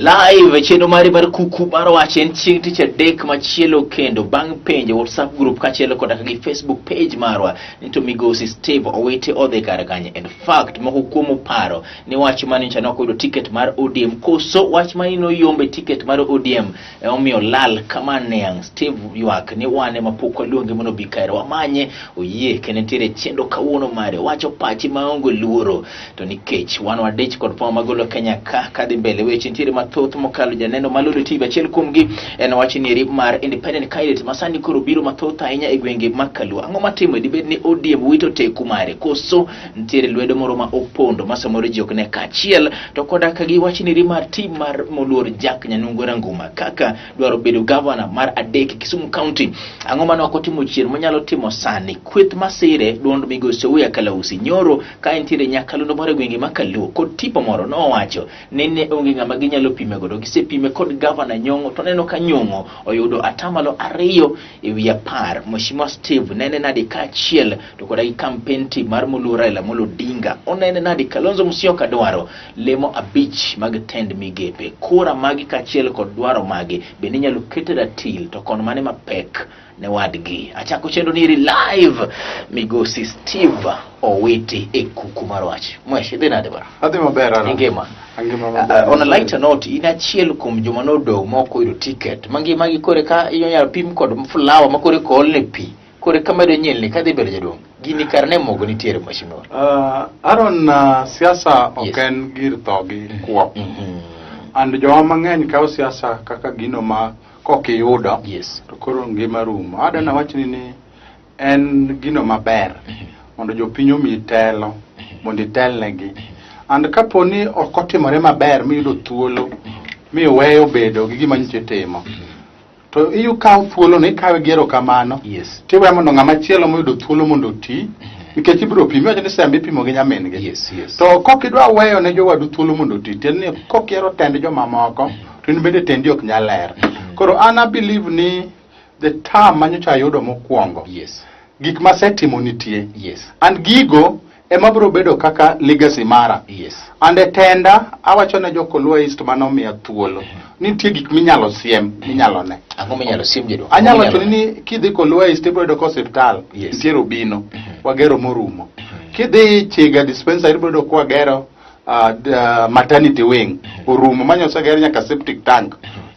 Live chenro mari mar kuku mar wach en chieng' tich adek machielo kendo bang' penjo WhatsApp group kaachiel koda gi Facebook page marwa ni to migosi Steve Owiti odhi kar kanye. In fact, moko kuom oparo ni wach mane nyocha nok oyudo tiket mar ODM koso wach mane noyombe tiket mar ODM emomiyo lal kama niang'. Steve ywak ni wan ema pok waluonge mondo obi kae wamanye oyie kendo nitiere chenro kawuono mare wacho pache maonge luoro to nikech wan wadich kod pom magolo Kenya ka kadhi mbele weche nitiere mathoth mokalo janeno ma Lulu TV achiel kuomgi en wach nieri mar independent candidate ma sani koro biro mathoth ahinya e gwenge mag Kaluo. Ang'o matimo dibed ni ODM wito teku mare koso nitiere lwedo moro ma opondo ma samoro ji ok ne kaachiel to koda ka gi wach nieri mar team mar moluor Jack Nyanungo Ranguma kaka dwaro bedo gavana mar adek Kisumu County. Ang'o mane ok otimo chien monyalo timo sani? Kweth masire duond migosi Owia Kalausi nyoro ka entiere nyakalondo moro e gwenge ma Kaluo kod tipo moro nowacho ni ne onge ng'ama ginyalo pime godo. Gisepime kod gavana Nyong'o to neno ka Nyong'o oyudo atamalo 2 e wi 10. Mheshimiwa Steve nene nade kaachiel to koda gi campaign team mar moluor Raila Amolo Odinga onene nade Kalonzo Musyoka dwaro lemo abich mag tend migepe kura magi kaachiel kod dwaro magi bende inyalo ket e ratil to kon mane mapek ne wadgi. Achako chenro ni live migosi Steve Owiti e kuku mar wach. Mwesh, idhi nade bwana? Adhi maber Aaron. Ingima? Angima maber. On a lighter note, in achiel kuom joma nodong' mok oyudo ticket. Mangima gi kore ka inyalo pim kod flower ma kore kool ne pi. Kore ka medo nyilni kadhi bedo jaduong'. Gini kar ne mogo nitiere mheshimiwa. Aaron, siasa ok en gir tho gi kuo. And jowa mang'eny kawo siasa kaka gino ma kokiyudo to koro ngima rumo. Adwa nawachni ni en gino maber mondo jopiny omiyi telo mondo itelnegi. And kapo ni ok otimore maber miyudo thuolo miweyo bedo gi gima nyocha itimo to ikawo thuolo no ikawe gi erokamano tiweyo mondo ng'ama chielo moyudo thuolo mondo oti nikech ibiro pimi iwacho ni sembe ipimo gi nyamin gi to kok idwa weyo ne jowadu thuolo mondo oti tiende ni kok ihero tend jomamoko to in bende tendi ok nyal ler. Koro an a believe ni the term manyocha ayudo mokwongo gik masetimo nitie and gigo ema biro bedo kaka legacy mara and e tenda awacho ne jo East manomiya thuolo nitie gik minyalo siem minyalo ne. Ang'o minyalo siem jaduong'? Anyalo wacho ni kidhi Kolwa East ibiro yudo ka osiptal nitiere Obino wagero morumo. Kidhi Chiga dispensary ibiro yudo ka wagero maternity wing orumo manyo oseger nyaka septic tank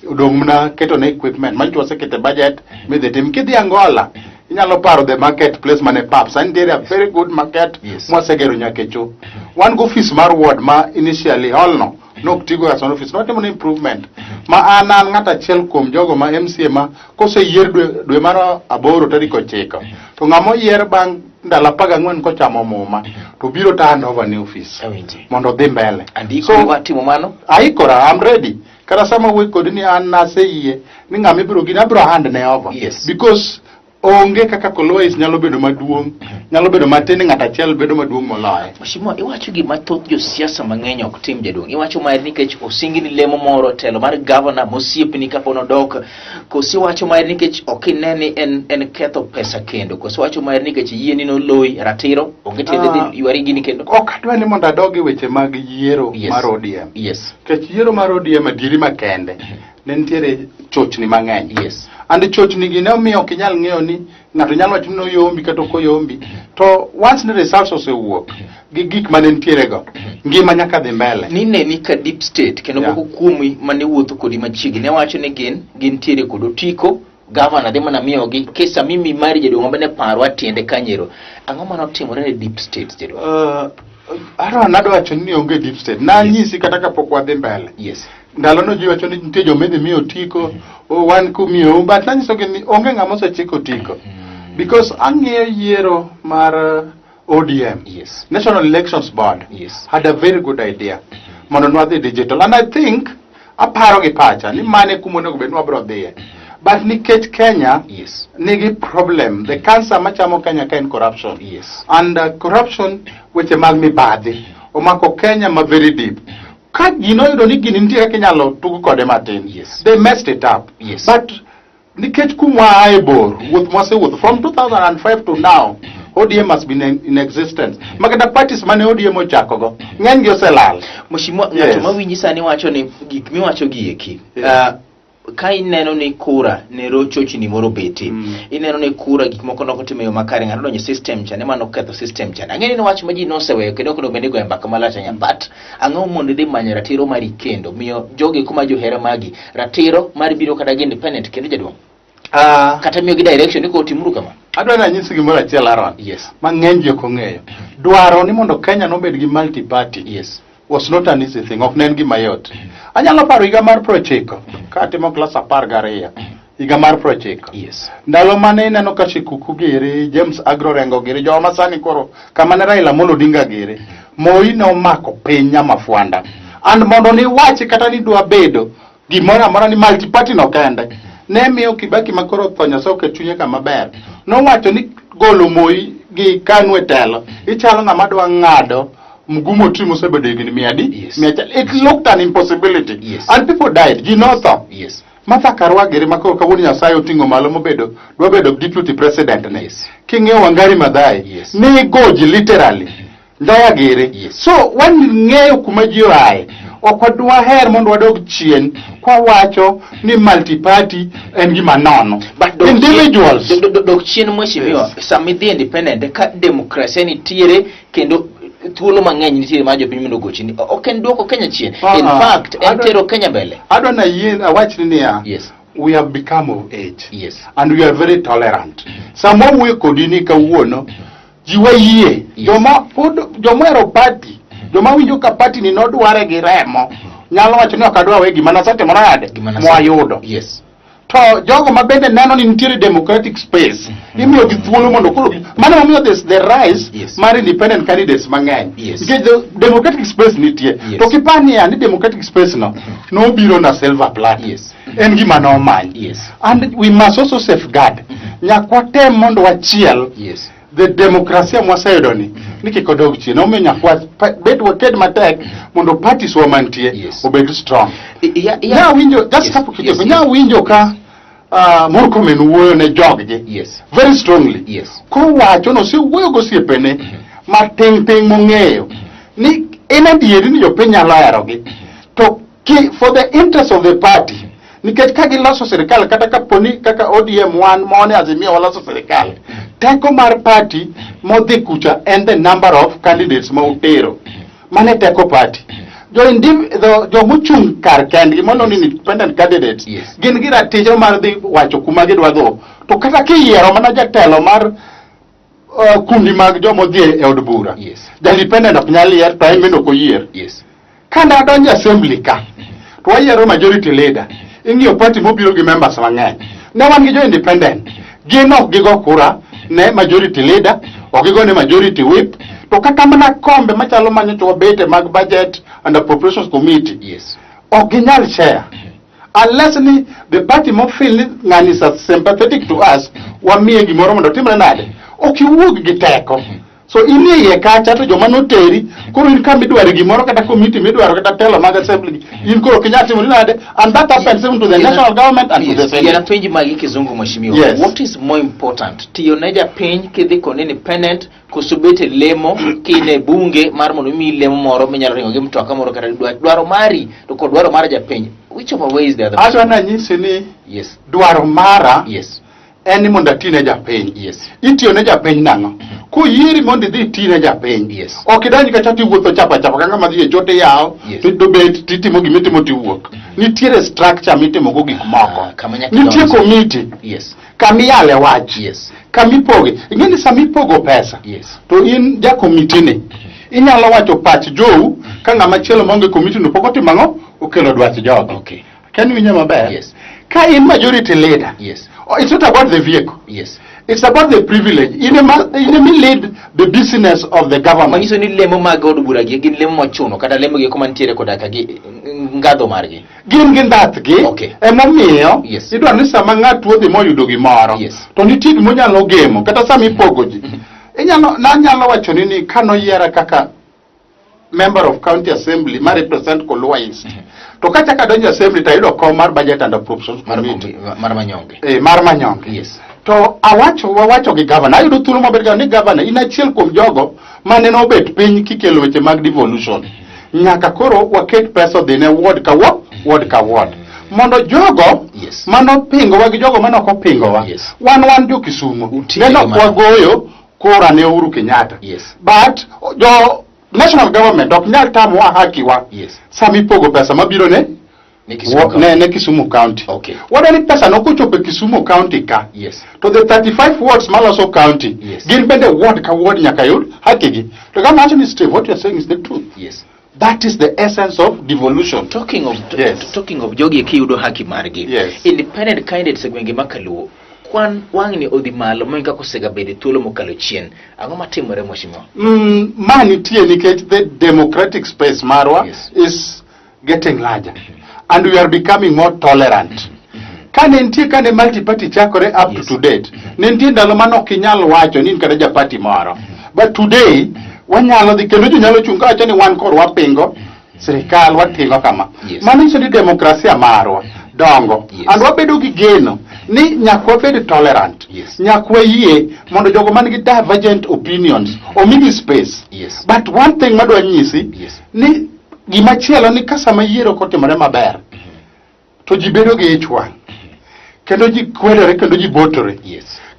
odong' mana keto ne equipment manyo wasekete budget midhi tim. Kidhi Angola inyalo paro the market place mane pap sani nitiere a very good market mwasegero nyaka e cho. Wan go office mar ward ma initially hall no nok tigo as an office notimo ne improvement ma an ng'at achiel kuom jogo ma MCA ma koseyier dwe mar aboro tarik 9 to ng'ama oyier bang' ndalo 14 kochamo muma to biro to hand over ne office mondo odhi mbele. Andiko so, timo mano? Aikora, I'm ready. Kata sama wuoyo kodi ni an naseyie ni ng'ama ibiro gini abiro hand ne over because onge kaka Kolwa East nyalo bedo maduong' nyalo bedo matin ni ng'at achiel bedo maduong' moloye. Mheshimiwa, iwacho gima thoth josiasa mang'eny ok tim jaduong'. Iwacho maer nikech osingi ni lemo moro telo mar gavana mosiepni kapo nodok. Koso iwacho maer nikech ok ine ni en ketho pesa kendo. Koso iwacho maer nikech yie ni noloyi ratiro onge tiende dhi ywari gini kendo. Ok adwa ni mondo adog e weche mag yiero mar ODM. Nikech yiero mar ODM adieri makende ne nitiere chochni mang'eny. And chochni gi ne omiyo ok inyal ng'eyo ni ng'ato nyalo wacho ni noyombi kata ok oyombi. To once ni results osewuok gi gik mane nitiere go, ngima nyaka dhi mbele. Ni neni ka deep state kendo moko kuomi mane wuotho kodi machiegni ne wacho ni gin gintiere kod otiko gavana dhi mana miyogi kesa mimi mari jaduong' mane parwa tiende kanyero. Ang'o mane otimore ne deep state jaduong'? Aaron adwa wacho ni onge deep state. Nanyisi kata kapok wadhi mbele. Ndalo no ji wacho ni nitie joma idhi mi otiko, oh, wan kumiyou, but nanyisogi ni onge ng'ama osechiko otiko. Because ang'iyo yiero mar ODM. National Elections Board had a very good idea mondo nwadhi digital. And I think aparo gi pacha ni mane kuma onego bed ni wabiro dhiye. But nikech Kenya nigi problem, the cancer machamo Kenya ka en corruption. And corruption weche mag mibadhi omako Kenya ma very deep. Ka gino oyudo ni gini nitie kaka inyalo tug kode matin, they messed it up. But nikech kumwa ae bor, wuoth mwasewuotho from 2005 to now, ODM has been in existence. Makata parties mane ODM ochakogo, ng'enygi oselal. Mheshimiwa, ng'ato mawinji sani wacho ni gik miwacho gi eki. Ka ineno ni kura ne rochochni moro betie, ineno ni kura gik moko nokotimo e yo makare, ng'ato donjo e system cha, ne mano ketho system cha. Ang'e ni en wach ma ji noseweyo kendo ok onego bed ni igoyo mbaka malach ahinya, but ang'o mondo idhi manyo ratiro mari kendo miyo jogi kuma johera magi ratiro mar biro kata gi independent kendo jaduong'? Kata miyo gi direction ni koro timuru kama. Adwa ni anyisi gimoro achiel Aaron. Ma ng'eny ji ok ong'eyo. Dwaro ni mondo Kenya nobed gi multi party. Was not an easy thing, ok ne en gima yot. Anyalo paro higa mar 90, ka atimo klas 12, higa mar 90. Ndalo mane ineno ka Shikuku giri, James Agro Rengo giri, joma sani koro kama ne Raila Amolo Odinga giri, Moi nomako piny nyamafwanda. And mondo niwachi kata ni dwa bedo gimoro amora ni multi party no kende, ne miyo Kibaki ma koro otho Nyasaye oket chunye kama ber. Nowacho ni golo Moi gi KANU e telo, ichalo ng'ama dwa ng'ado mguu moti mosebedo higni mia adi? Mia achiel. It looked an impossibility. And people died. Ji notho. Martha Karua giri ma koro kawuono Nyasaye oting'o malo mobedo dwa bedo deputy president ne. King'iyo Wangari Maathai, ne igoji literally. Ndoya giri. So wang'eyo kuma ji oaye. Ok wadwaher mondo wadog chien kwa wacho ni multi party en gima nono. But dok Individuals. Dok chien mheshimiwa, sama idhi independent ka demokrasia nitiere kendo thuolo mang'eny nitiere mar jopiny mondo ogochni. Ok en duoko Kenya chien. In fact, en tero Kenya mbele. Adwa na yie awachni niya. We have become of age. And we are very tolerant. Sama wawuoyo kodi ni kawuono, ji wayie. Joma pod joma ohero party, joma winjo ka party ni nodware gi remo, nyalo wacho ni ok adwa we gima nasetimo nade mwayudo. To jogo ma bende neno ni nitiere democratic space, imiyo gi thuolo mondo koro mano momiyo there's the rise mar independent candidates mang'eny. Nikech the democratic space nitie. To kipar niya ni democratic space no nobiro na silver platter. En gima nomany. And we must also safeguard. Nyaka watem mondo wachiel the demokrasia mwaseyudo ni ni kik odog chien. Omiyo nyaka bed waked matek mondo parties wa mantie obed strong. Nya winjo, just kapok itieko, nya winjo ka Murkomen wuoyo ne joggi very strongly. Kowacho nosewuoyo gosiepene mating' ting' mong'eyo ni en adieri ni jopiny nyalo herogi to ki, for the interest of the party nikech ka giloso sirikal kata kaponi kaka ODM wan mone Azimio waloso sirikal teko mar party modhi kucha en the number of candidates ma utero mane teko party jo jomochung' kar kendgi mondo ni independent candidates gin gi ratiro mar dhi wacho kuma gidwa dho to kata kiyiero mana jatelo mar kundi mag joma odhi e od bura ja independent ok nyal yier to en bende ok oyier Ka nadonjo assembly ka to wayiero majority leader ing'iyo party mobiro gi members mang'eny ne wan gi jo independent gin ok gigo kura ne majority leader ok gigo ne majority whip to kata mana kombe machalo manyocha wabete mag budget and appropriations committee ok ginyal share unless ni the party mo feel ni ng'ani is sympathetic to us wamiye gimoro mondo otimre nade ok iwuog gi teko so in e iye kacha to joma noteri koro in kama idwaro gimoro kata committee midwaro kata telo mag assembly in koro ok inyal timo nade and that happens even to the national government and to the senate. Yana penji magi kizungu mheshimiwa. What is more important? Tiyo ne japiny kidhi kod independent koso bet e lemo kin e bunge mar mondo imiyi lemo moro minyalo ringo gi mtoka moro kata dwaro mari to kod dwaro mar japiny. Which of our ways the other? Adwa nanyisi ni dwaro mara en ni mondo ati ne japiny. Itiyo ne japiny nang'o? Koyieri mondo idhi iti ne japiny. Ok idonj kacha tiwuotho chapa chapa ka ng'ama dhi e choo tiyawo to bet titimo gimitimo tiwuok. Nitiere structure mitimogo gik moko. Kama nyaka Nitie idonji. committee. Kama iyale wach. Kama ipoge. Ing'e ni sama ipogo pesa. To in ja committee ni inyalo wacho pach jou ka ng'ama chielo maonge committee no pok otimo ang'o okelo dwach jogi. Can winjo maber? Ka in majority leader. Oh, it's not about the vehicle. It's about the privilege. In a lead the business of the government. Manyiso ni lemo mag od bura gi gin lemo mochuno kata lemo gi kuma nitiere koda ka gi ngadho margi. Gin gi ndhathgi. Emomiyo idwaro ni sama ng'at odhi moyudo gimoro to nitie gima onyalo gemo kata sama ipogo ji. Inyalo nanyalo wacho ni ni kanoyiera kaka member of county assembly ma represent Kolwa East. To kachako adonjo assembly to ayudo kom mar budget and appropriations Mar committee. mar manyonge. Mar manyonge. To awacho wawacho gi gavana, ayudo thuolo maber ga ni gavana in achiel kuom jogo mane nobet piny kikelo weche mag devolution. Nyaka koro waket pesa odhi ne ward ka ward, ward ka ward. Mondo jogo manopingowa gi jogo mane ok opingowa, wan jo Kisumu, Utie ne ok gi mano. wagoyo kura ne Uhuru Kenyatta. But jo national government ok nyal tamowa haki wa sama ipogo pesa mabiro ne Ne Kisumu County. ne Kisumu County. Wadwa ni pesa no kochopo e Kisumu County ka to the 35 wards maloso county gin bende ward ka ward nyaka yud haki gi. To kama wacho ni Steve, what you are saying is the truth. That is the essence of devolution. Talking of talking of jogi eki yudo haki margi. Independent candidates e gwenge ma Kaluo kwan wang'ni odhi malo mohingo kaka osegabedo e thuolo mokalo chien. Ang'o matimore mheshimiwa? Ma nitie nikech the democratic space marwa is getting larger and we are becoming more tolerant. Kane nitie kane multi party chakore up to date, ne nitie ndalo mane ok inyal wacho ni in kata ja party moro. But today wanyalo dhi kendo ji nyalo chung' kawacho ni wan koro wapingo sirikal watimo kama. Mano nyiso ni demokrasia marwa dongo and wabedo gi geno ni nyaka wabed tolerant. Nyaka wayie mondo jogo man gi divergent opinions omigi space. But one thing madwa nyisi ni gimachielo ni ka sama yiero ok otimore maber to ji bedo gi ich wang' kendo ji kwedore kendo ji botore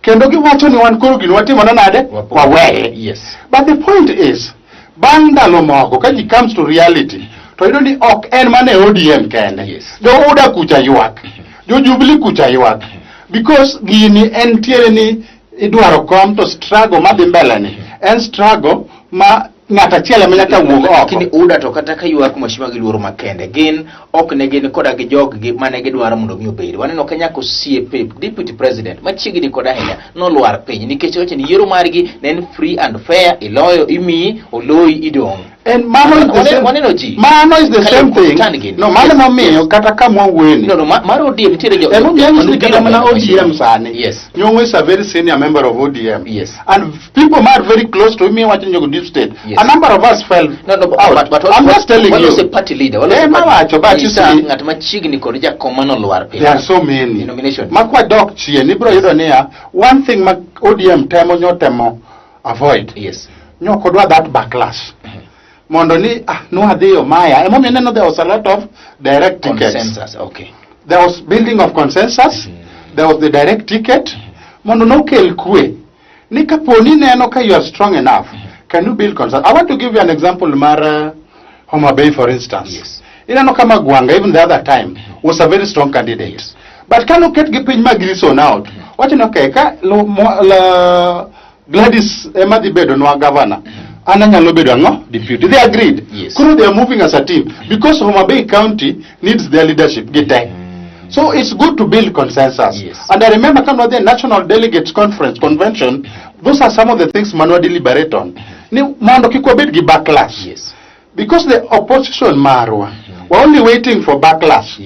kendo giwacho ni wan koro gino watimone nade waweye. But the point is bang' ndalo moko ka ji comes to reality to yudo ni ok en mana e ODM kende. Jo UDA kucha ywak, jo Jubilee kucha ywak because gini en tiere ni idwaro kom to struggle madhi mbele ni en struggle ma ng'at achiel ema nyaka wuog oko. Lakini UDA to kata ka ywak mheshimiwa gi luoro makende gin ok ne gin koda gi jog gi mane gidwaro mondo mi obed. Waneno ka nyaka osiepe deputy president machiegni kod ahinya nolwar piny nikech wacho ni yiero margi ne en free and fair, iloyo imiyi, oloyi idong'. En mano is the same, Waneno ji. mano is the Kale same thing. kutan gini. No, mano momiyo kata kama wawuoyeni. No, mar ODM nitiere jo Emomiyo anyisi ni kata mana mheshimiwa. ODM sani. Nyong'o is a very senior member of ODM. And people are very close to him wacho ni jogo deep state. A number of us fell No, out. but I'm just telling you. Walose party leader, walose Eh, party- mawacho, but you Nyisa see, ng'at machiegni kod jakom manolwar piny. there are so many. Nomination. Ma kwadok chien, ibiro yudo niya, one thing ma ODM temo nyotemo avoid. Nyok odwa that backlash. Mondo ni ah nwadhiyo maya. Emomiyo ineno there was a lot of direct tickets. Consensus, okay. There was building of consensus, there was the direct ticket, mondo nokel kwe. Ni kapo ni neno ka you are strong enough, can you build consensus? I want to give you an example mar Homa Bay for instance. Ineno kama Gwanga even the other time was a very strong candidate. But kano ket gi piny ma Grison out, wacho ni okay, ka lo, mo, la, Gladys ema dhi bedo nwa governor. An anyalo bedo ang'o? Deputy. They agreed. Koro they are moving as a team because Homa Bay County needs their leadership. Gite. So it's good to build consensus. And I remember kama the National Delegates Conference convention, those are some of the things manwa deliberate on. Ni mondo kik wabed gi backlash. Because the opposition marwa were only waiting for backlash.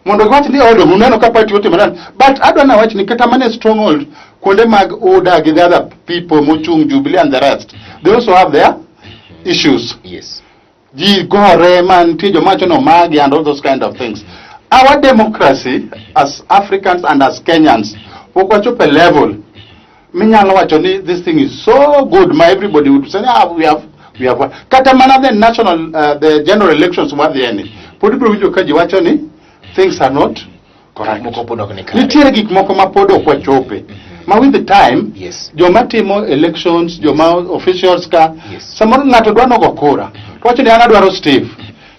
Mondo giwach ni odo uneno ka party otimo nade. But adwa na wach ni kata mana e stronghold kuonde mag UDA gi the other people mochung' Jubilee and the rest, they also have their issues. Ji gore ma nitie joma wacho ni omagi and all those kind of things. Our democracy as Africans and as Kenyans pok wachopo e level minyalo wacho ni this thing is so good ma everybody would say ah, we have kata mana the national the general elections wadhieni pod ibiro winjo ka ji wacho ni things are not correct. Moko pod ok ni kare. Nitiere gik moko ma pod ok wachope ma with the time joma timo elections joma officials ka samoro ng'ato dwa nogo kura to wacho ni an adwaro Steve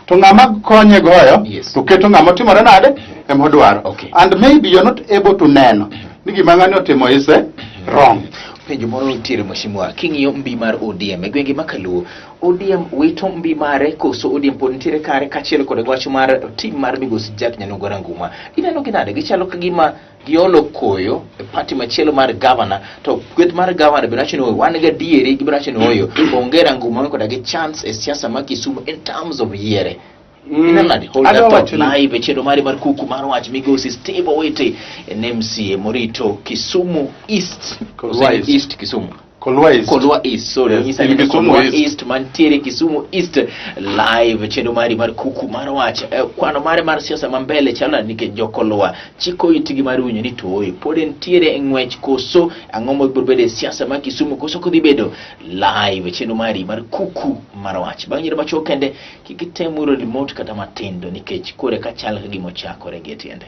to ng'ama konye goyo to keto ng'ama otimore nade ema odwaro and maybe you're not able to neno ni gima ng'ani otimo is wrong. Penjo moro nitiere mheshimiwa, king'iyo mbi mar ODM e gwenge ma Kaluo, ODM wito mbi mare koso ODM pod nitiere kare kaachiel kod wach mar tim mar migosi Jack Nyanungo Ranguma. Ineno gi nade? Gichalo ka gima giolo koyo e party machielo mar governor to kweth mar governor bende wacho ni oyo, wan gadieri gibiro wacho ni oyo onge Ranguma koda gi chance e siasa ma Kisumu in terms of yiere. Ineno nade? Hold Adwa that thought wacho ni- live e chenro mari mar kuku mar wach migosi Steve Owiti en MCA morito Kisumu East. Kolwa Koso East. East Kisumu. Kolwa East. Kolwa East, sorry, Yes, onyisa in ni Kisumu Kolwa East. East mantiere Kisumu East live chenro mari mar kuku mar wach. Kwano mare mar siasa ma mbele chalo nade nikech jokolwa chiko itgi mar winjo ni to oe pod entiere e ng'wech koso ang'o mabiro bedo e siasa ma Kisumu koso kodhi bedo live chenro mari mar kuku mar wach. Bang' yiero machuok kende kik item wiro remote kata matindo nikech kore ka chal ka gima ochakore gi e tiende.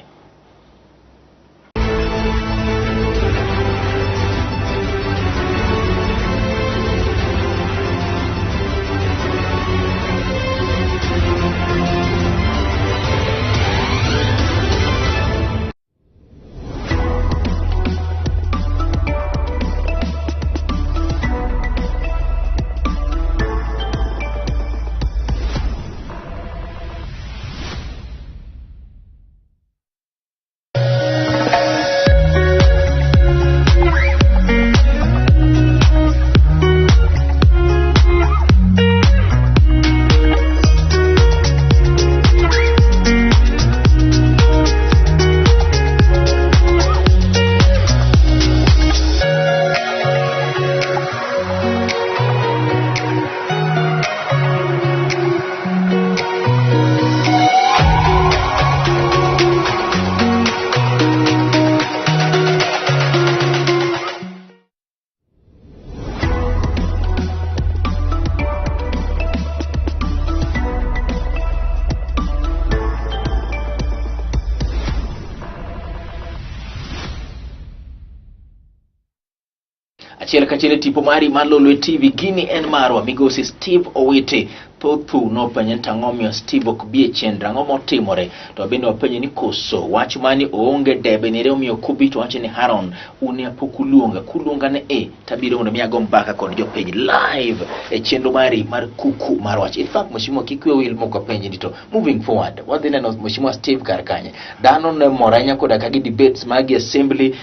Achiel kachiel e tipo mari mar Lolwe TV, gini en marwa migosi Steve Owiti. Thothu nopenje ni to ang'o miyo Steve ok bi e chenro, ang'o motimore? To bende wapenje ni koso wach mani oonge debe nere omiyo ok obi, to wacho ni Haron, un e pok uluonga, kuluonga ni e tabiro mondo mi ago mbaka kod jopiny live e chenro mari mar kuku mar wach. In fact, mheshimiwa kik wiwa wil mok wapenji ni to moving forward wadhi neno mheshimiwa Steve kar kanye. Dhano ne mor ahinya koda ka gi debates magi assembly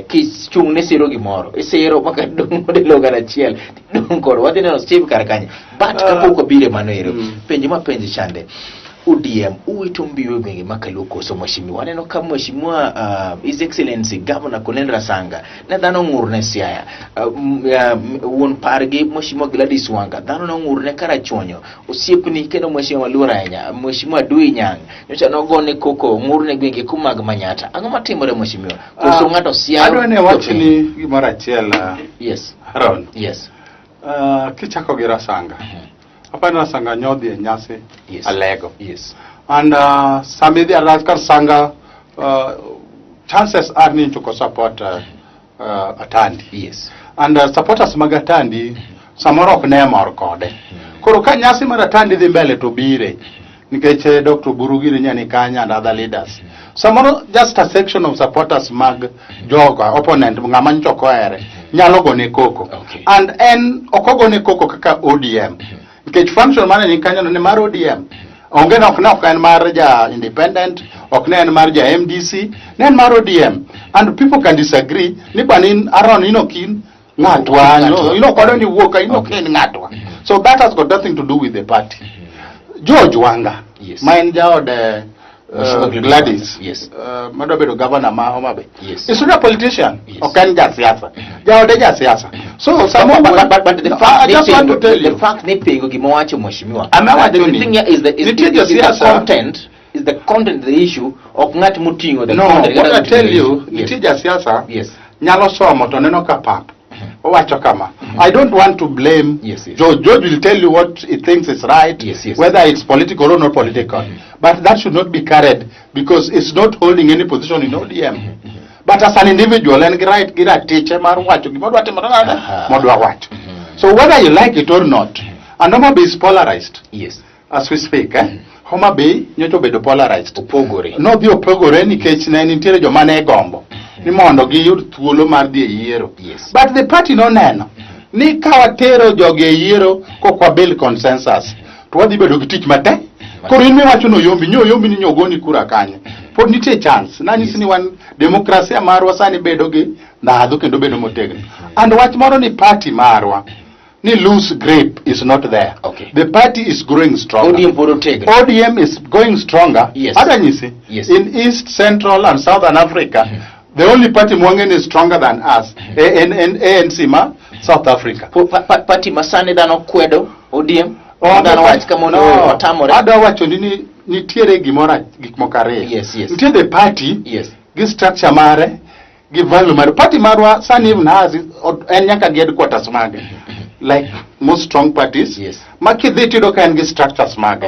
kichung' ne siro gimoro isiro maka dong' kod logan achiel dong' kod wadhi neno Steve kar kanye. But kapok wabiro e mano ero, penjo ma penjo chande ODM uwito mbiu e gwenge ma Kaluo koso mheshimiwa? Waneno ka mheshimiwa His Excellency Governor Cornel Rasanga ne dhano ong'ur ne Siaya, wuon pargi mheshimiwa Gladys Wanga dhano ne ong'ur ne Karachuonyo, osiepni kendo mheshimiwa maluor ahinya mheshimiwa Dui Nyang' nyocha nogone koko ong'ur ne gwenge kumag Manyata. Ang'o matimore mheshimiwa? Koso ng'ato siayo Adwa ni awachni gimoro achiel, Yes. Haron. Yes. Kichako gi Rasanga. Apani Rasanga nyodhi e nyasi Yes. Alego. Yes. And sama idhi Rasanga, chances are ni choko support Atandi. Yes. And supporters mag Atandi samoro ok ne mor kode. Koro ka nyasi mar Atandi dhi mbele to bire nikech Dr. Oburu gini nyani kanya and other leaders. Samoro just a section of supporters mag jogo opponent ng'ama nyocha ok ohere nyalo gone koko. Okay. And en ok ogone koko kaka ODM. Nikech function mane ni kanyo no ne mar ODM. Onge ne ok en mar ja independent, ok ne en mar ja MDC, ne en mar ODM. And people can disagree ni bwana in Aaron in ok in ng'atwa, Ng'atwa. in ok wadwa ni wuok ka in ok Okay. in ng'atwa. So that has got nothing to do with the party. George Wanga, Yes. ma en jaod Mheshimiwa Gladys Gladys, Wanga, yes. madwa bedo governor ma Homa Bay. Yes. He's not a politician, Yes. ok en jasiasa. Jaode jasiasa. So samo But the No, fact I just want to tell the you. fact ni pingo gima owacho mheshimiwa. Ama wacho The ni, thing here is the is, nitie is, is the josiasa- content is the content the issue ok ng'at moting'o the No, content. what I kata tell you, Yes. nitie jasiasa Yes. nyalo somo to neno ka pap. Owacho kama, I don't want to blame Yes, yes. George. George will tell you what he thinks is right, Yes. whether it's political or not political. But that should not be carried because it's not holding any position in ODM. But as an individual, en gi right gi ratiche mar wacho gima odwa timo nade Aha. modwa wacho. So whether you like it or not, and Homa Bay is polarized Yes. as we speak. Eh? Homa Bay nyocha obedo polarized. Opogore. Nodhi opogore nikech ne nitiere joma ne gombo ni mondo giyud thuolo mar dhi e yiero. Yes. But the party noneno ni ka watero jogi e yiero kok wabuild consensus to wadhi bedo gi tich matek. Koro in miwacho ni oyombi, nyo oyombi ni nyogoni kura kanye. Pod nitie chance. Nanyisi ni wan demokrasia marwa sani bedo gi ndhadhu kendo bedo motegno. And wach moro ni party marwa ni loose grip is not there. Okay. The party is growing stronger. ODM pod otegno. ODM is going stronger. Yes. Hata nyisi. Yes. In East, Central and Southern Africa, the only party mwang'e is stronger than us. ANC ma South Africa. Party masani dhano kwedo ODM, dhano wach ka mondo No. otamore. Adwa wacho ni nitiere gimoro, gik moko ariyo. Yes. Nitie the party Yes. gi structure mare gi value mare. Party marwa sani even has en nyaka gi headquarters mage, like most strong parties. Ma kidhi tiyudo ka en gi structures mage.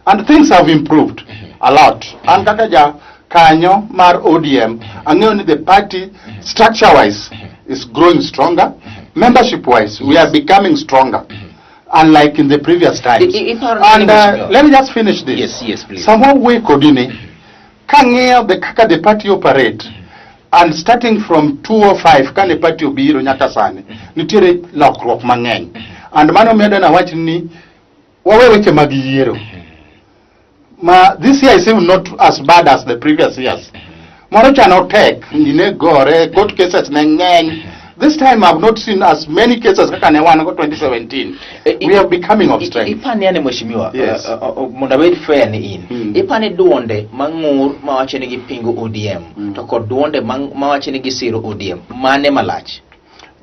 And things have improved a lot. An kaka ja kanyo mar ODM, ang'eyo ni the party structure wise is growing stronger. Membership wise, we are becoming stronger, unlike in the previous times. Iparo ni And mheshimiwa? Let me just finish this. Yes, please. Sama wuoyo kodi ni, kang'iyo the kaka the party operate, and starting from 205 kane party obiro nyaka sani, nitiere lokruok mang'eny. And mano miyo adwa nawach ni wawe weche mag yiero. Ma this year is even not as bad as the previous years. Moro cha notek, ji ne gore, court cases ne ng'eny. This time I've not seen as many cases kaka ne wan go 2017. We are becoming of strength. Ipani ane, mheshimiwa, Yes. Mondo abed fair ni in, ipani duonde mang'ur mawacho ni gipingo ODM to kod duonde mawacho ni gisiro ODM, mane malach?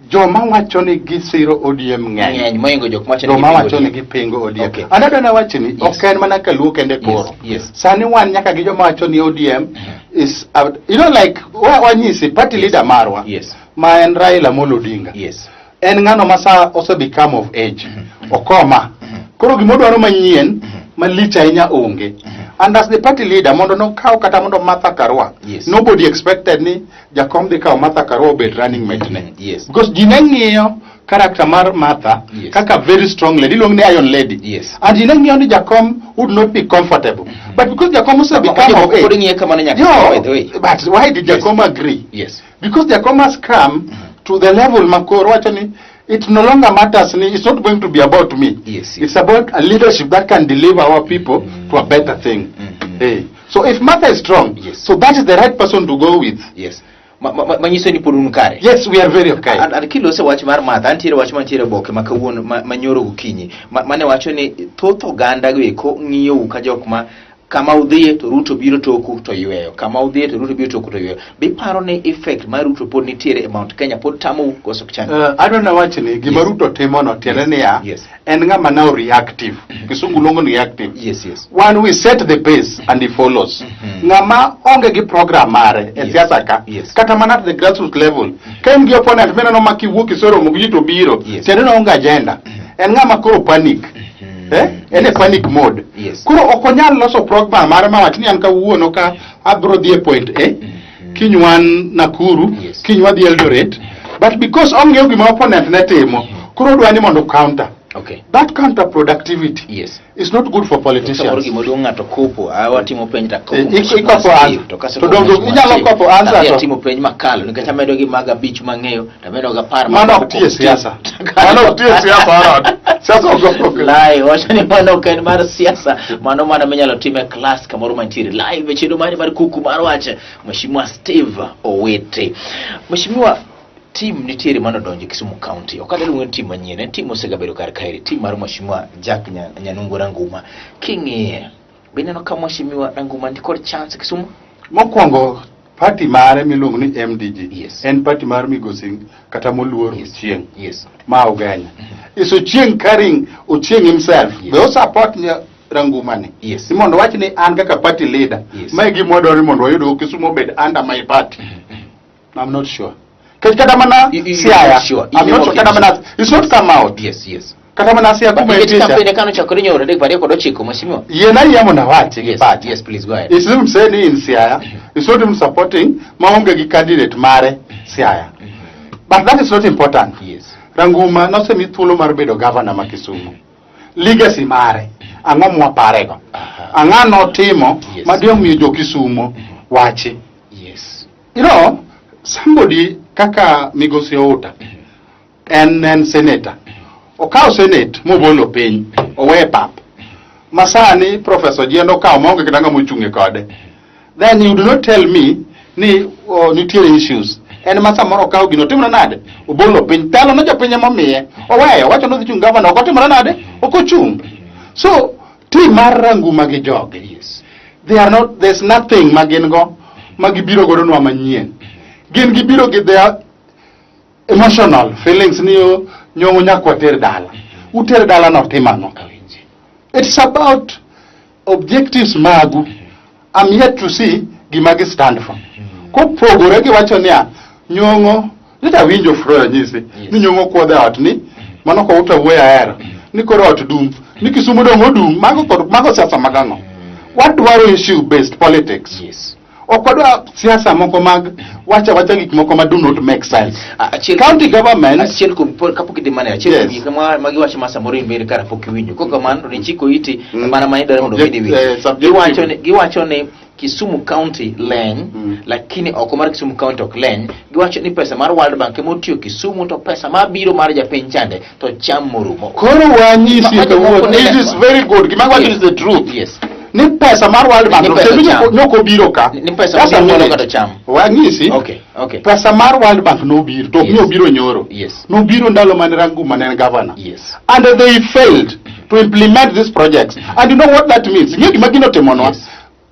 Joma wacho ni gisiro ODM ng'eny. Ng'eny moingo jok mawacho ni Joma gipingo wacho ni ODM. gipingo ODM. Okay. An adwa nawach ni ok en mana kaluo kende koro. Sani wan nyaka gi joma wacho ni ODM is like wanyisi party leader marwa ma en Raila Amolo Odinga. En ng'ano ma sa ose become of age. Okoma. Koro gimodwaro manyien malich ahinya onge. And as the party leader, mondo nokaw kata mondo Martha Karua. Nobody expected ni Jakom dhi kawo Martha Karua obed running mate ne. Because ji ne ng'iyo character mar Martha kaka very strong lady, iluongo ni Iron Lady. And ji ne ng'iyo ni Jakom would not be comfortable. But because Jakom ose become of age. Pod ng'iye kamano nyaka Yo, by the way. But why did Jakom agree? Yes. Because Jakom has come to the level makoro wacho ni it no longer matters ni it's not going to be about me. It's about a leadership that can deliver our people to a better thing. Hey. So if Martha is strong, so that is the right person to go with. Yes. Manyiso ni pod un kare. Yes, we are very okay. And kilose wach mar Martha, nitiere wach mantiere oboke ma kawuono ma nyoro gokinyi mane wacho ni thoth oganda go eko ng'iyou ka jok ma kama udhiye to Ruto biro toku to yweyo, kama udhiye to Ruto biro toku to yweyo. Be iparo ni effect mar Ruto pod nitiere e Mount Kenya, pod tamou koso ok chand? Adwa nawach ni gima Ruto timo no tiende niya, en ng'ama now reactive. Kisungu luongo ni reactive. Yes. One, we set the pace and he follows. Ng'ama onge gi program mare e siasa ka, kata mana at the grassroots level, ka in gi opponent mineno ma kiwuok iseromo gi ji to biro, tiende ni oonge agenda. En ng'ama koro panic. Eh? En e panic mode. Koro ok onyal loso program mare mawach ni an kawuono ka abiro dhi e point A, kiny wan Nakuru, kiny wadhi Eldoret. But because ong'eyo gima opponent ne timo, koro odwa ni mondo counter. That counterproductivity is not good for politicians. Samoro gima duong' ng'ato kopo, watimo penj to Eh, ikopo answer. To donge inyalo kopo answer to- Atimo penj makalo nikech amedo gi mag 5 mang'eyo to amedo gi 10. Mano ok tie siasa. Mano ok tie siasa, Harold. Siasa ok Live, wacho ni mano ok en mar siasa, mano mana minyalo tim e class kamoro mantiere live e chenro mari mar Kuku mar Wach. Mheshimiwa Steve Owete. Mheshimiwa, team nitiere mano donjo Kisumu County. Ok adwa luongo ni team manyien, en team mosegabedo kar kaeri, team mar Mheshimiwa Jack Nyanungo Ranguma. King'iye, be ineno ka Mheshimiwa Ranguma ni kod chance Kisumu? Mokwongo, party mare miluongo ni MDG en party mar migosi kata moluor Ochieng. Ma Ugenya. Is Ochieng carrying Ochieng himself? Be o support Ranguma ni? Ni mondo wach ni an kaka party leader. Ma e gima wadwaro ni mondo wayud Kisumu obed under my party. I'm not sure. Kech kata mana Siaya. Not sure. I'm not sure kata mana it's not come out. Yes. Kata mana Siaya kuma Nikech entie cha. campaign kano chakore nyoro 3 29, Mheshimiwa. Yiena yie mondo awachi gi pacha. Yes, please go ahead. It's him saying in Siaya. It's not him supporting maonge gi candidate mare Siaya. But that is not important. Ranguma nosemi thuolo mar bedo governor ma Kisumu. Legacy mare, ang'o mwaparego? Ang'o notimo ma omiyo jo Kisumu wachi? Somebody kaka migosi Outa, en senator. Okawo senate mobolo piny, oweye pap. Masani Professor Ojienda okawo maonge kata ng'ama ochung' kode. Then you do not tell me ni nitiere issues. En ma samoro okawo gino otimore nade? Obolo piny. Telo ne jopiny ema omiye. Oweyo, owacho ni odhi chung' governor, ok otimore nade? Ok ochung'. So, team mar Ranguma gi jogi, they are not, there's nothing ma gin go ma gibiro godo nwa manyien. Gin gibiro gi their Emotional feelings ni yo Nyong'o nyaka water dala. Uter dala no tim ang'o? Awinji. It's about objectives magu. I'm yet to see gima gi stand for. Kopogore gi wacho niya, Nyong'o, nita winjo Froyo nyisi, ni Nyong'o kuodho e ot ni, mano ko uta wuoyo ahero, ni koro ot dum, ni Kisumu dong' odum, mago kod mago siasa mag ang'o? Wadwaro issue based politics. Ok wadwa siasa moko mag wacha wacha gik moko ma do not make sense. Achiel County government achiel kuom kapok idhi mane achiel kuom Yes. gik ma giwacho ma samoro in bende kara pok iwinjo. Kok kamano to nichiko iti mana ma idwaro mondo Object- mi iwinj. subjective. Giwacho ni Kisumu County leny, lakini oko mar Kisumu County ok leny. Giwacho ni pesa mar World Bank ema otiyo Kisumu to pesa mabiro mar japiny chande to cham morumo. Koro wanyisi Ma jomoko kawuono, ne- this is very good. Gima wacho Yes. is the truth. Ni pesa mar World Bank Ni no, pesa sebi cham. nyoko obiro ka. Ni pesa Just a mabiro minute. kata cham. Wanyisi. Okay. Pesa mar World Bank nobiro, to ok ni obiro nyoro. Nobiro ndalo mane Ranguma ne en governor. And they failed to implement these projects. And you know what that means? Ing'eyo gima gino timonwa?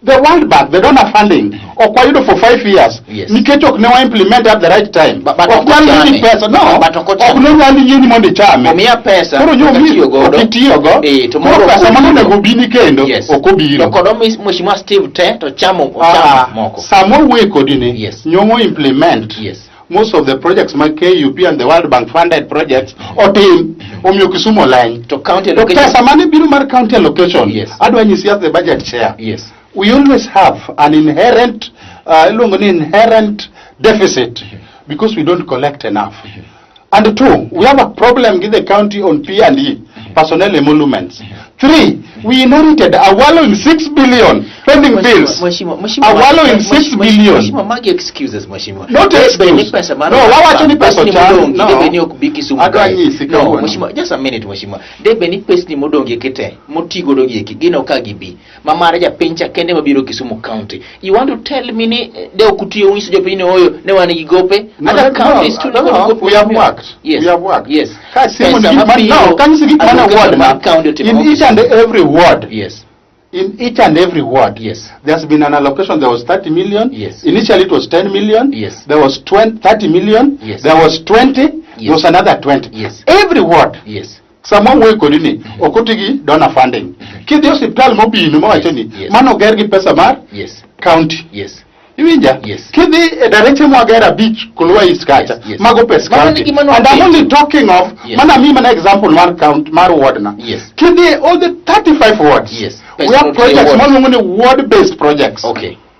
The World Bank, they don't have funding. Ok wayudo for 5 years. Nikech ok ne wa implement at the right time. But Ok ok nyal ochame. miyi pesa. No. But ok Ok ochame. ne nyal yieni mondo ichame. Omiya pesa Koro nyo ok atiyo godo. ok itiyogo. To Koro moro pesa ok mano obiro. onego bini kendo ok obiro. To kod omi Mheshimiwa Steve te to chamo Ah, ochamo moko. Sama wuoye kodi ni, Nyong'o implement most of the projects ma KUP and the World Bank funded projects otim omiyo Kisumu oleny. To county To allocation pesa mane biro mar county allocation, adwa nyisi as the budget chair. We always have an inherent iluongo ni inherent deficit because we don't collect enough. And two, we have a problem with the county on P&E, personnel emoluments. Three, we inherited a wallowing 6 billion pending bills. Mheshimiwa, Mheshimiwa, A wallowing 6 billion. Mheshimiwa, magi excuses, Mheshimiwa. Not Debe excuse. ni pesa mar No, wawacho ni pesa pesni ochan. modong' No. debe ni ok bi Kisumu Adwa kae. nyisi No, kawuono. Mheshimiwa, just a minute, Mheshimiwa. Debe ni pesni modong' eki te, moti godo gi eki, gin ok gibi. Ma mar japiny cha kende mabiro Kisumu County. You want to tell me ni de ok utiyo unyiso jopiny ni oyo ne wan gi gope? No, Other no, counties too no, nigi gope. we have worked. Yes. We have worked. Yes. Ka simu Pesa ni gik ma- mabiro, no, kanyisi gik mana allocation ward mar ma, county otimo in each and every ward. In each and every ward. There's been an allocation. There was 30 million. Initially it was 10 million. There was 20, 30 million. There was 20. There was another 20. Every ward. Sama wuoyo kodi ni ok oti gi donor funding. Kidhi e osiptal mobino mawacho ni mano oger gi pesa mar county. Iwinja? Kidhi e dareche mwagero abich Kolwa East kacha, mago pes Mano county. ni gima And I'm noketo. only talking of, mana amiyi mana example mar county, mar ward na. Kidhi e all the 35 wards, we Pesa have notiyo projects ward. maluongo ni ward based projects.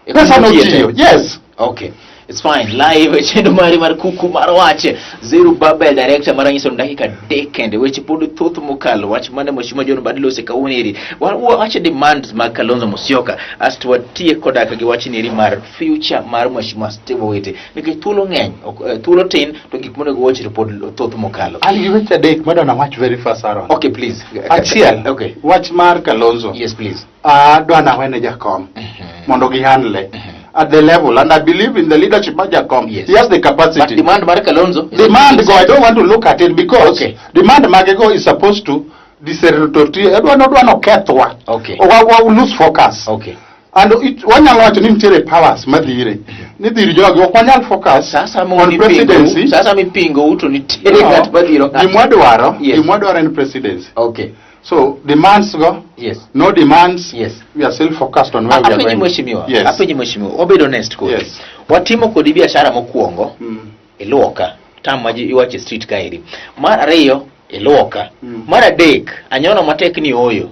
Pesa notiyo, yes. Okay. It's fine. Live chenro mari mar kuku mar wach. Zerubabel director mar nyiso dakika 3 kende. Weche pod thoth mokalo. Wach mane Mheshimiwa John Mbadi lose kawuono eri. Wach demands mag Kalonzo Musyoka. Asto watie koda ka gi wach neri mar future mar Mheshimiwa Steve Owiti. Nikech thuolo ng'eny, thuolo tin to gik monego wach to pod thoth mokalo. An gi weche adek madwa nawach very fast, Aaron. Okay, please. Achiel, wach mar Kalonzo. Yes, please. Adwa nawene Jakom mondo gihandle at the level, and I believe in the leadership of Jakom. He has the capacity. But demand mar Kalonzo is Demand go, I don't want to look at it because demand magego is supposed to disertori adwa nodwa nokethwa. Wa lose focus. And it, wanyalo wacho ni nitiere powers madhire ni dhir jogi ok wanyal focus Sasa on mipingo, presidency. sasa mipingo to nitiere No. ng'at madhiro ng'ato. Gimwadwaro, gimwadwaro en presidency. So demands go. No demands. We are still focused on where we are Apenji going. mheshimiwa, apenji mheshimiwa, wabed honest kodi. Watimo kodi biashara mokwongo, iluoka, tam ma ji iwacho e street kaeri. Mar ariyo, iluoka. Mar adek, anyono matek ni oyo.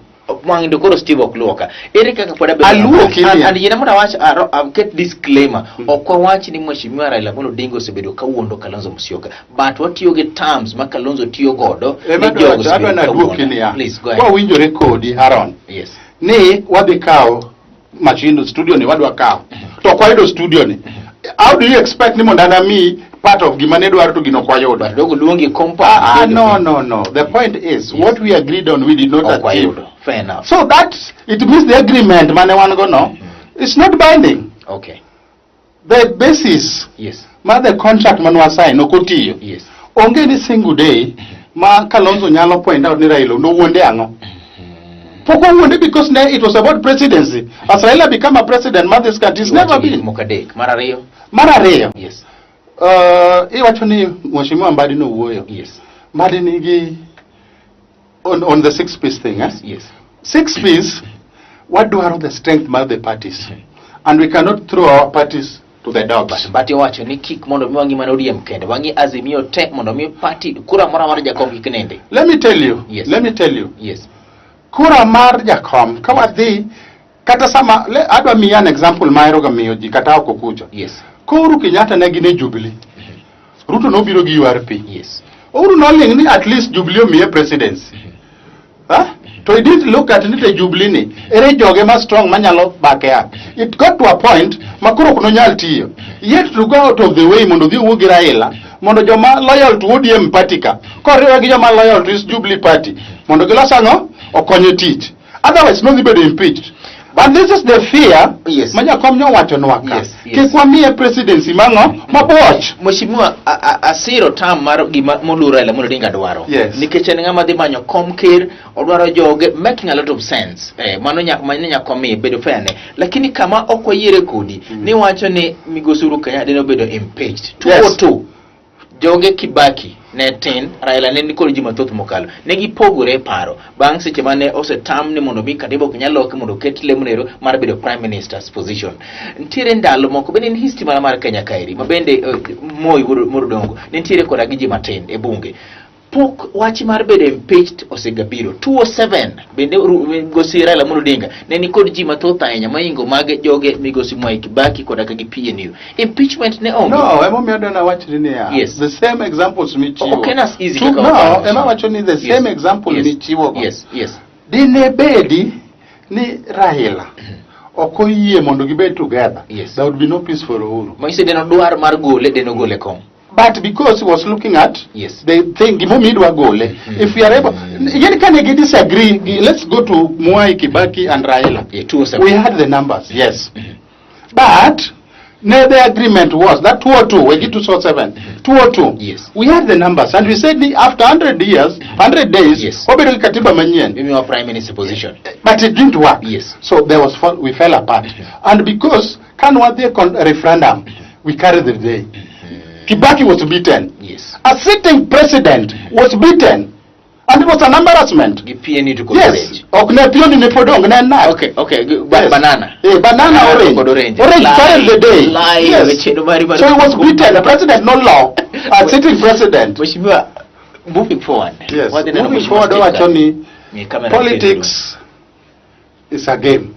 Wang' to koro Steve ok luoka. Ere kaka pod abedo Aluoki And, ni. and yie mondo awach aket disclaimer. Ok wawach ni Mheshimiwa Raila Amolo Odinga osebedo kawuondo Kalonzo Musyoka. But watiyo gi terms ma Kalonzo tiyo godo Ema ni jogo adwa osebedo naduoki kawuonda. niya. Please, go ahead. Wawinjore kodi, Aaron. Ni wadhi kawo machine studio ni wadwa kawo. To ok wayudo studio ni. How do you expect ni mondo an amiyi part of gima ne dwaro to gino ok wayudo? Dogo luongi compound. Ah, no, no, no. The point is, what we agreed on, we did not Ok achieve. wayudo. Fair enough. So that, it means the agreement mane wan go no, it's not binding. The basis mar the contract mane wasign ok otiyo. Onge ni single day ma Kalonzo nyalo point out ni Raila nowuonde ang'o. Pok owuonde because ne it was about presidency. As Raila become a president mar this country, it's never Iwacho gik been. moko adek. Mar ariyo. Mar ariyo, Iwacho ni Mheshimiwa Mbadi nowuoyo. Yes. Mbadi nigi on the six piece thing, eh? Yes. Six piece, wadwaro the strength mar the parties. And we cannot throw our parties to the dogs. But Mbadi owacho ni kik mondo mi wang'i mana ODM kende, wang'i Azimio te mondo mi party kura moro amora jakom kik nende. Let me tell you. Yes. Let me tell you. Yes. Kura mar jakom ka wadhi kata sama adwa miyi an example ma ahero ga miyo ji kata oko kucha. Yes. Ko Uhuru Kenyatta ne gin e Jubilee. Ruto nobiro gi URP. Yes. Uhuru noling ni at least Jubilee omiye presidency. Huh? To he didn't look at ni te Jubilee ni ere joge ma strong manyalo back up. It got to a point ma koro ok nonyal tiyo. Yet to go out of the way mondo odhi owuo gi Raila mondo joma loyal to ODM party ka koriwe gi joma loyal to his Jubilee party mondo gilos ang'o okonye tich. Otherwise nodhi bedo impeached. But this is the fear Yes. ma jakom nyowachonwa ka. Yes. Kik wamiye presidency mang'o mabuoch. Mheshimiwa, asiro tam mar gima moluor Raila Amolo Odinga dwaro. Yes. Nikech en ng'ama dhi manyo kom ker, odwaro joge, making a lot of sense. Mano mano nyaka miye bedo fair ne. Lakini kama ok wayiere kodi, ni wacho ni migosi Uhuru Kenyatta dine obedo impeached. Yes. 202. Joge Kibaki ne tin, Raila ne nikod ji mathoth mokalo. Ne gipogore e paro bang' seche mane osetam ni mondo mi katiba ok nyal loki mondo oket lemnero mar bedo prime minister's position. Nitiere ndalo moko bende en history mana mar Kenya kaeri ma bende Moi wuod Odongo ne nitiere koda gi ji matin e bunge. Pok wach mar bedo impeached osegabiro. 207 bende migosi Raila Amolo Odinga ne nikod ji mathoth ahinya mohingo mag joge migosi Mwai Kibaki koda ka gi PNU. Impeachment ne onge. No, emomiyo adwa nawachni niya. Yes. The same examples michiwo. Ok en as easy kaka No, waparo. ema wacho ni the same example michiwo go. Yes. Dine bedi ni Raila ok oyie mondo gibed together. Yes. There would be no peace for Uhuru. Manyiso deno dwar mar gole, deno gole kom. But because he was looking at Yes. the thing, gimomiyo idwa gole. If we are able, yet kane gi disagree, let's go to Mwai Kibaki and Raila. Yeah, 207. We had the numbers, yes. But ne, the agreement was that 202, we get to 207, 202. Yes. We had the numbers and we said after 100 years, 100 days, Yes. wabedo gi katiba manyien. Mimiwa prime minister position. But it didn't work. Yes. So there was we fell apart. And because kan wadhi e referendum, we carried the day. Kibaki was beaten. Yes. A sitting president was beaten. And it was an embarrassment. Gi PNU to kod Yes. orange. Ok ne PNU ne pod onge, ne en NARC. Okay. Yes. Banana. Banana orange. Kod orange. Orange Lie, carried the day. lie, Yes. weche no mari mar- So he was beaten. The president no law. A sitting president. Mheshimiwa, moving forward. Yes. Wadhi neno Moving Mheshimiwa forward, Steve wacho ni Ni camera politics is a game.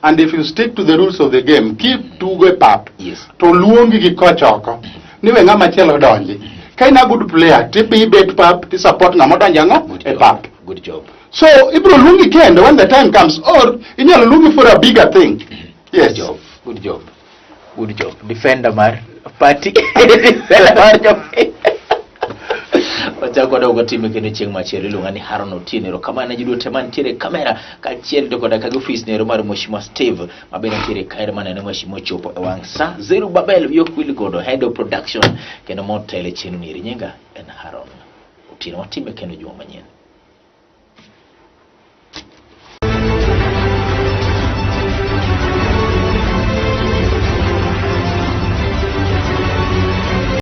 And if you stick to the rules of the game, keep tugo e pap. Yes. To luongi gi koch oko. Ni we ng'ama chielo donji. Ka in a good player, tibi bet pap, ti support ng'ama odonjo ang'o Good e job. pap. Good job. So ibro luongi kendo when the time comes, or inyalo luongi for a bigger thing. Yes. Good job. Good job. Good job. Defender mar party. Defender mar jopiny. Wachako wadogo time kendo chieng' machielo iluonga ni Haron Otieno. Erokamano ne ji duto mantiere e kamera kaachiel to koda ka gi ofis nero mar Mheshimiwa Steve ma bende nitiere kae maneno Mheshimiwa ochopo e wang' sa. Zerubabel wiyi ok wil godo, head of production kendo motelo e chenro ni eri. Nyinga en Haron Otieno. Watime kendo juma manyien.